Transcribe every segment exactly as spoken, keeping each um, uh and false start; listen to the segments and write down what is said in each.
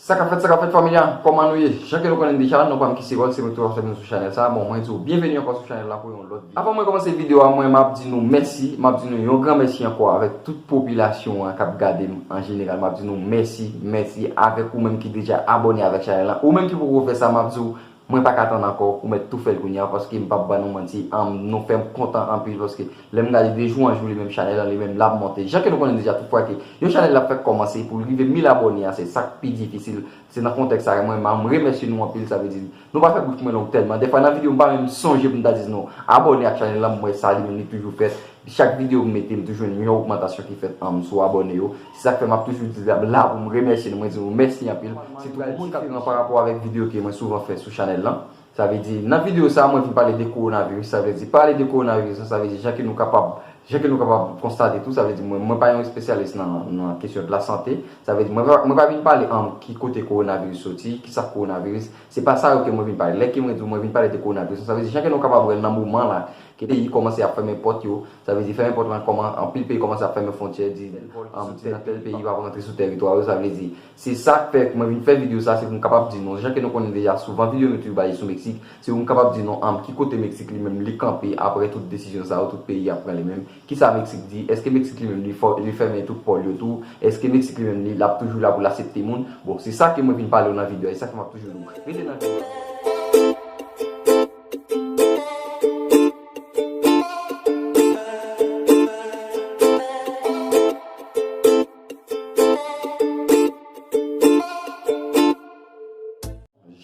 Sa k ap fèt, sa k ap fèt, fanmi a, kòman nou ye? Jan ke nou konnen deja, non pa m ki se Rod, se mwen ki toujou ap fèt nou sou chanèl sa. Bon, mwen di w byenveni ankò sou chanèl la pou yon lòt videyo. Avan mwen kòmanse videyo a, mwen m ap di nou mèsi, m ap di nou yon gran mèsi ankò avèk tout popilasyon an k ap gade m an jeneral. M ap di nou mèsi, mèsi avèk ou menm ki deja abòne avèk chanèl la. Ou menm ki poko fè sa, m ap di w, mwen pa ka tann ankò, ou mèt tou fè l kounye a, paske m p ap ba nou manti, anm, nou fè m kontan anpil, paske lè m gade de jou an jou, li menm chanèl la, li menm l ap monte. Jan ke nou konnen deja, tout fwa ke yon chanèl la fèk kòmanse, pou l rive mil abòne a, se sa k pi difisil. Se nan kontèks sa, mwen, m remèsye nou anpil, sa vle di, nou pa fè bouch mwen long tèlman. Dèfwa nan videyo, m pa menm sonje pou m ta di nou abòne ak chanèl la, m wè sa, li menm, li toujou fèt. Chak videyo m mete, m toujou jwenn yon ogmantasyon ki fèt, anm, sou abòne yo. Se sa k fè m ap toujou di la pou m remèsye nou, mwen di nou mèsi anpil. Se tou moun k ap diferan pa rapò avèk videyo ke mwen souvan fè sou chanèl lan. Sa vle di, nan videyo sa, mwen vin pale de kowonaviris. Sa vle di, pale de kowonaviris, sa vle di, jan ke nou kapab, jan ke nou kapab konstate tou, sa vle di, mwen, mwen pa yon espesyalis nan, nan kesyon de lasante. Sa vle di, mwen pa, mwen pa vin pale, anm, ki kote kowonaviris soti, ki sa k kowonaviris. Se pa sa yo ke mwen vin pale. Lè ke mwen di w mwen vin pale de kowonaviris, sa vle di, jan ke nou kapab wè nan moman la, ke peyi kòmanse ap fèmen pòt yo, sa vle di fèmen pòt lan kòman, anpil peyi kòmanse ap fèmen fwontyè, di, anm, tèl peyi pa pou rantre sou tèritwa yo, sa vle di, se sa k fè mwen vin fè videyo sa, se pou m kapab di nou, jan ke nou konnen deja, souvan videyo nou toujou baze sou Meksik, se pou m kapab di nou, anm, ki kote Meksik li menm li kanpe apre tout desizyon sa yo, tout peyi ap pran li menm. Kisa Meksik di? Èske Meksik li menm li fò, li fèmen tout pò l yo tou? Èske Meksik li menm li, l ap toujou la pou l aksepte moun? Bon, se sa ke mwen vin pale w nan videyo a, e sa ke m ap toujou di w. Rete nan videyo a.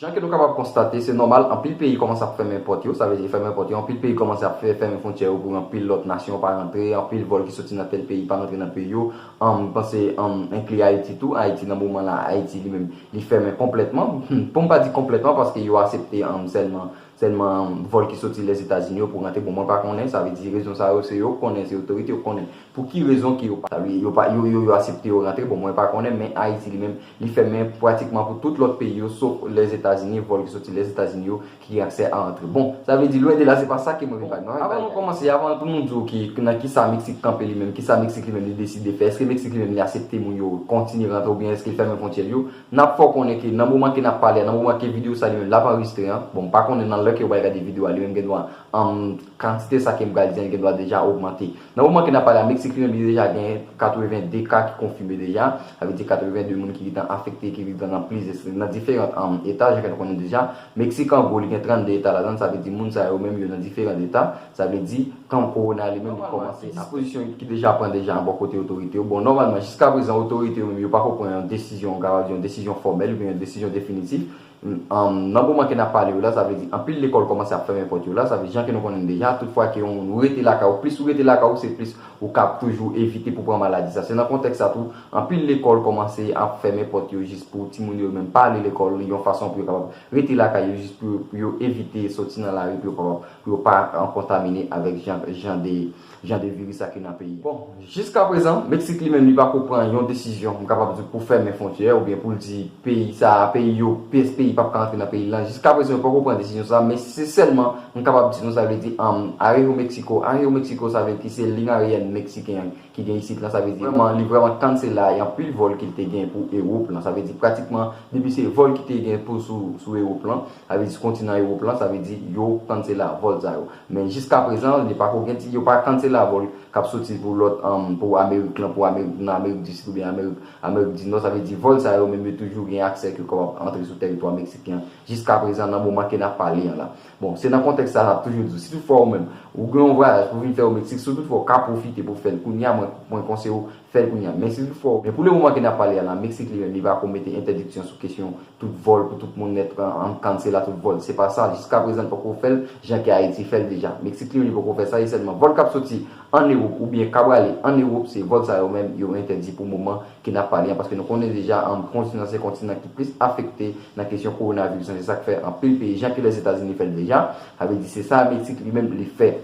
Jan ke nou kapab konstate, se nòmal, anpil peyi kòmanse ap fèmen pòt yo, sa vle di fèmen pòt yo, anpil peyi kòmanse ap fè, fèmen fwontyè yo pou anpil lòt nasyon pa rantre, anpil vòl ki soti nan tèl peyi pa rantre nan peyi yo. Anm, m panse, anm, enkli Ayiti tou. Ayiti, nan moman la, Ayiti li menm, li fèmen konplètman. Pou m pa di konplètman, paske yo aksepte, anm, sèlman, sèlman, anm, vòl ki soti Lèzetazini yo pou rantre. Bon, mwen pa konnen, sa vle di rezon sa yo, se yo konnen, se otorite yo konnen. Pou ki rezon ke yo pa, yo pa, yo, yo, yo aksepte yo rantre? Bon, mwen pa konnen, men Ayiti li menm, li fèmen pratikman pou tout lòt peyi yo, sof Lèzetazini, vòl ki soti Lèzetazini yo, ki gen aksè a rantre. Bon, sa vle di, lwen de la, se pa sa ke mwen vin pale. Avan nou kòmanse, avan pou nou di w ki, nan kisa Meksik kanpe li menm, kisa Meksik li menm li deside fè, èske Meksik li menm li aksepte moun yo kontinye rantre oubyen èske l fèmen fwontyè l yo, n ap fè w konnen ke nan moman ke n ap pale a, nan moman ke videyo sa li menm l ap anrejistre an, bon, m pa konnen nan lè ke w pral gade videyo a, li menm gen dwa, anm, kantite sa ke m pral di an, li gen dwa deja ogmante. Nan moman ke n ap pale a, Meksik li menm li deja gen katreven de ka ki konfime deja. Sa vle di katreven de moun ki gentan afekte, ki gentan nan plizyè, nan diferan, anm, eta, jan ke nou konnen deja. Meksik, an gwo, li gen trannde eta ladan l, sa vle di moun sa yo menm yo nan diferan eta. Sa vle di, kan kowona li menm li kòmanse, ki dispozisyon ki deja pran deja bò kote otorite yo? Bon, nòmalman, jiskaprezan, otorite yo menm yo pako pran yon desizyon, m kapab di yon desizyon fòmèl oubyen yon desizyon definitif. Anm, nan moman ke n ap pale yo la, sa vle di anpil lekòl kòmanse ap fèmen pòt yo la, sa vle di jan ke nou konnen deja, tout fwa ke yon moun ou rete lakay ou, plis ou rete lakay ou, se plis ou ka toujou evite pou pran maladi sa. Se nan kontèks sa tou, anpil lekòl kòmanse ap fèmen pòt yo jis pou timoun yo menm pa ale lekòl, yon fason pou yo kapab rete lakay yo jis pou, pou yo evite soti nan lari, pou yo kapab, pou yo pa, an, kontamine avèk jan, jan de, jan de viris sa ki nan peyi a. Bon, jiskaprezan, Meksik li menm li pako pran yon desizyon, m kapab di, pou fèmen fwontyè oubyen pou l di peyi sa, peyi yo, pe-, peyi p ap ka rantre nan peyi lan. Jiskaprezan, yo pako pran desizyon sa, men se sèlman, m kapab di nou, sa vle di, anm, Aeromexico. Aeromexico, sa vle di se liy aeryèn meksiken an ki gen isit lan, sa vle di, vrèman, li vrèman kansela anpil vòl ki l te gen pou Ewòp lan. Sa vle di, pratikman, depi se vòl ki te gen pou sou, sou Ewòp lan, sa vle di, sou kontinan Ewòp lan, sa vle di, yo kansela vòl sa yo. Men jiskaprezan, li pako gen, yo pa kansela vòl k ap soti pou lòt, anm, pou Amerik lan, pou Amerik, nan Amerik di Sid oubyen Amerik, Amerik di Nò, sa vle di, vòl sa yo menm yo toujou gen aksè ke yo kapab antre sou tèritwa meksiken an. Jiskaprezan, nan moman ke n ap pale an la. Bon, se nan kontèks sa, n ap toujou di w, si toutfwa ou menm, ou gen yon vwayaj pou vin fè o Meksik, si toutfwa ou ka pwofite pou fè l kounye a, mwen, mwen konseye w fè l kounye a. Men si toutfwa, men pou le moman ke n ap pale a la, Meksik li menm, li pako mete entèdiksyon sou kesyon tout vòl pou tout moun nèt, an, an kansela tout vòl. Se pa sa, jiskaprezan, l pako fè l, jan ke Ayiti fè l deja. Meksik li menm, li poko fè sa, e sèlman vòl k ap soti ann Ewòp oubyen k ap prale ann Ewòp, se vòl sa yo menm, yo entèdi pou moman ke n ap pale an, paske nou konnen deja, anm, kontinan se kontinan ki plis afekte nan kesyon kowonaviris lan. Se sa k fè anpil peyi, jan ke Lèzetazini fè l deja, sa vle di se sa Meksik li menm li fè.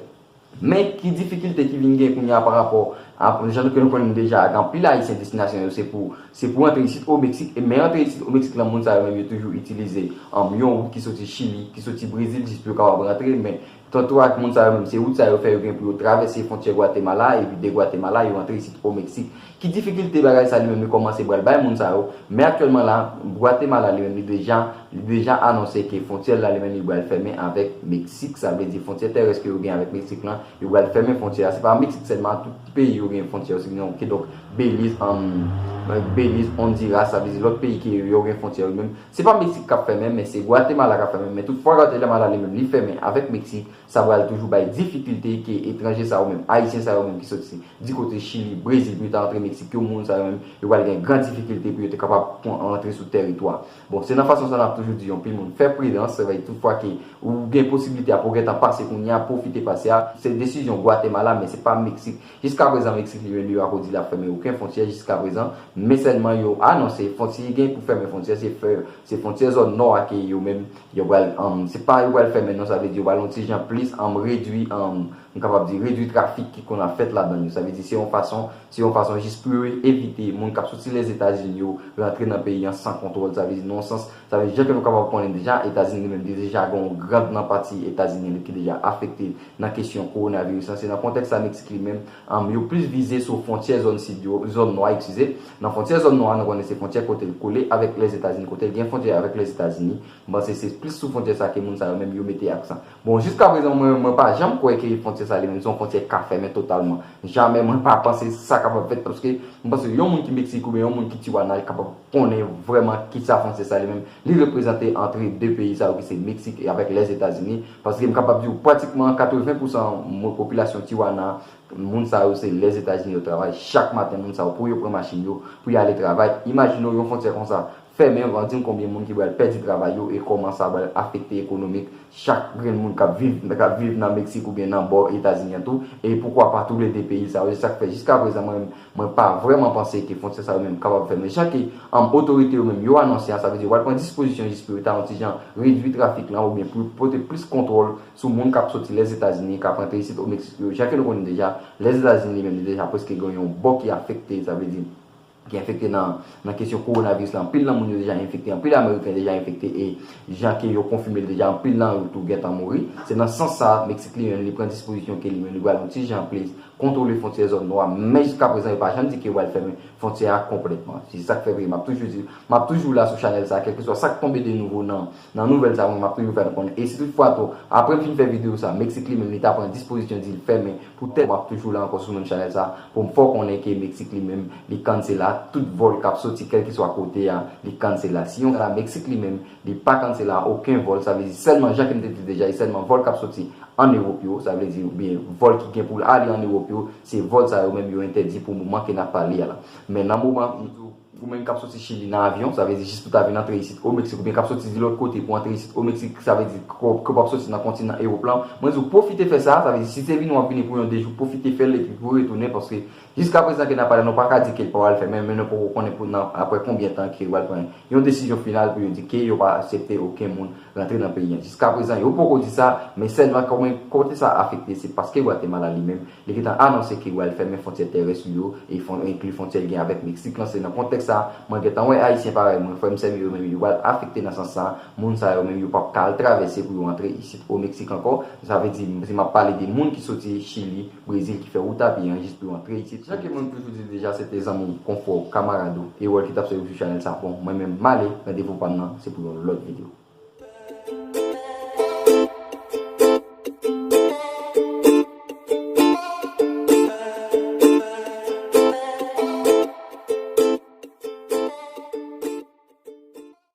Men ki difikilte ki vin gen kounye a pa rapò a, jan ke nou konnen deja, ak anpil Ayisyen destinasyon yo se pou, se pou antre isit o Meksik, e men antre isit o Meksik lan, moun sa yo menm yo toujou itilize, anm, yon wout ki soti Chili, ki soti Brezil, jis pou yo kapab rantre, men tanto ak moun sa yo menm, se wout sa yo fè, yo gen pou yo travèse fwontyè Gwatemala, epi de Gwatemala, yo antre isit o Meksik. Ki difikilte bagay sa li menm li kòmanse pral bay moun sa yo? Men aktyèlman la, Gwatemala li menm li deja, li deja anonse ke fwontyè l la li menm li pral fèmen avèk Meksik, sa vle di fwontyè terès ke yo gen avèk Meksik lan, yo pral fèmen fwontyè a. Se pa Meksik sèlman, tout peyi yo gen fwontyè yo, se gen, kidonk, Beliz, um, Beliz, Hondiras, sa vle di lòt peyi ke yo gen fwontyè yo menm. Se pa Meksik k ap fèmen, men se Gwatemala k ap fèmen. Men tout fwa Gwatemala li menm li fèmen avèk Meksik, sa pral toujou bay difikilte ke etranje sa yo menm, Ayisyen sa yo menm ki soti di kote Chili, Brezil, pou yo ta antre Meksik yo, moun sa yo menm, yo pral gen gran difikilte pou yo te kapab pran, antre sou tèritwa. Bon, se nan fason sa n ap toujou di yo, anpil moun fè pridans, se vre, tout fwa ke ou gen posiblite a pou w gentan pase kounye a, pwofite pase a. Se desizyon Gwatemala, men se pa Meksik. Jiska prezan, Meksik li menm li pako di l ap fèmen okenn fwontyè jiska prezan, men sèlman yo anonse fwontyè gen pou fèmen fwontyè, se fè, se fwontyè zòn nò a ke yo menm, yo pral, um, se pa yo pral fèmen non, sa vle di yo pral yon ti jan plis, um, redwi, um, m kapab di, redwi trafik ki konn ap fèt ladan yo. Sa vle di se yon fason, se yon fason jis pou yo evite moun k ap soti Lèzetazini yo rantre nan peyi an san kontwòl. Sa vle di nan yon sans, sa vle di jan ke nou kapab konnen deja, Etazini li menm li deja gen yon gran nan pati Etazini li ki deja afekte nan kesyon kowonaviris lan. Se nan kontèks sa Meksik li menm, um, yo plis vize sou fwontyè zòn sid yo, zòn nò a, eskize. Nan fwontyè zòn nò a, nou konnen se fwontyè kote l kole avèk Lèzetazini, kote l gen fwontyè avèk Lèzetazini. M panse se plis sou fwontyè sa ke moun sa yo menm yo mete aksan. Bon, jiska prezan, mwen, mwen pa janm kwè ke fwontyè sa li menm se yon fwontyè k ka fèmen totalman. Jamè mwen pa panse sa kapab fèt, paske m panse yon moun ki Meksik oubyen yon moun ki Tijuana, li kapab konnen vrèman kisa fwontyè sa li menm li reprezante antre de peyi sa yo ki se Meksik e avèk Lèzetazini, paske m kapab di w pratikman katreven pousan mo-, popilasyon Tijuana, moun sa yo se Lèzetazini yo travay chak maten, moun sa yo pou yo pran machin yo, pou y ale travay. Imajine w yon fwontyè konsa fèmen, w a di m konbyen moun ki pral pèdi travay yo e kòman sa pral afekte ekonomik chak grenn moun k ap viv, k ap viv nan Meksik oubyen nan bò Etazini an tou, e poukwa pa toulede peyi sa yo. Se sa k fè jiska prezan mwen, mwen pa vrèman panse ke fwontyè sa yo menm kapab fèmen. Jan ke, um, otorite yo menm yo anonse a, sa vle di yo pral pran dispozisyon jis pou yo ta yon ti jan redwi trafik lan oubyen pou yo pote plis kontwòl sou moun k ap soti Lèzetazini, k ap rantre isit o Meksik yo. Jan ke nou konnen deja, Lèzetazini li menm li deja prèske gen yon bò ki afekte, sa vle di ki enfekte nan, nan kesyon kowonaviris la. Anpil nan moun yo deja enfekte, anpil Ameriken deja enfekte, e jan ke yo konfime l deja, anpil nan yo tou gentan mouri. Se nan sans sa, Meksik li menm, li pran dispozisyon ke li menm, li pral yon ti jan plis kontwole fwontyè zòn nò a, men jiska prezan, yo pa janm di ke yo pral fèmen fwontyè a konplètman. Se sa k fè vre, m ap toujou di, m ap toujou la sou chanèl sa, kèlkeswa sa k tonbe de nouvo nan, nan nouvèl sa, mwen, m ap toujou fè nou konnen. E si tout fwa tou, apre m fin fè videyo sa, Meksik li menm, li ta pran dispozisyon di l fèmen, poutèt m ap toujou la ankò sou menm chanèl sa, pou m fè w konnen ke Meksik li menm, li kansela tout vòl k ap soti kèlkeswa kote a, li kansela. Si yon ka la, Meksik li menm, li pa kansela okenn vòl, sa vle di sèlman, jan ke m te di deja, e sèlman vòl k ap soti ann Ewòp yo, sa vle di oubyen vòl ki gen pou l ale ann Ewòp yo, se vòl sa yo menm yo entèdi pou moman ke n ap pale a la. Men nan moman, m di w, ou menm k ap soti Chili nan avyon, sa vle di jis pou ta vin antre isit o Meksik, oubyen k ap soti di lòt kote pou antre isit o Meksik, sa vle di ke w, ke w p ap soti nan kontinan Ewòp lan. Mwen di w, pwofite fè sa, sa vle di si se vini w ap vini pou yon de jou, pwofite fè l epi pou w retounen, paske jiska prezan ke n ap pale, nou pa ka di ke l pa pral fèmen, men nou poko konnen pou nan, apre konbyen tan ke yo pral pran yon desizyon final pou yo di ke yo pa aksepte okenn moun rantre nan peyi an. Jiska prezan, yo poko di sa, men sèlman kòman kote sa afekte, se paske Gwatemala li menm, li gentan anonse ke yo pral fèmen fwontyè terès yo, e fwon-, enkli fwontyè l gen avèk Meksik lan. Se nan kontèks sa, mwen gentan wè Ayisyen parèy mwen, frè m, sè m yo menm, yo pral afekte nan sans sa, moun sa yo menm, yo p ap ka al travèse pou yo antre isit o Meksik ankò. Sa vle di, si m ap pale de moun ki soti Chili, Brezil, ki fè wout a pye an jis pou yo antre isit. Jan ke mwen toujou di deja, se te zanmi w, konfrè w, kamarad ou, Erol ki t ap swiv sou chanèl sa. Bon, mwen menm, m ale, randevou pa m nan, se pou yon lòt videyo.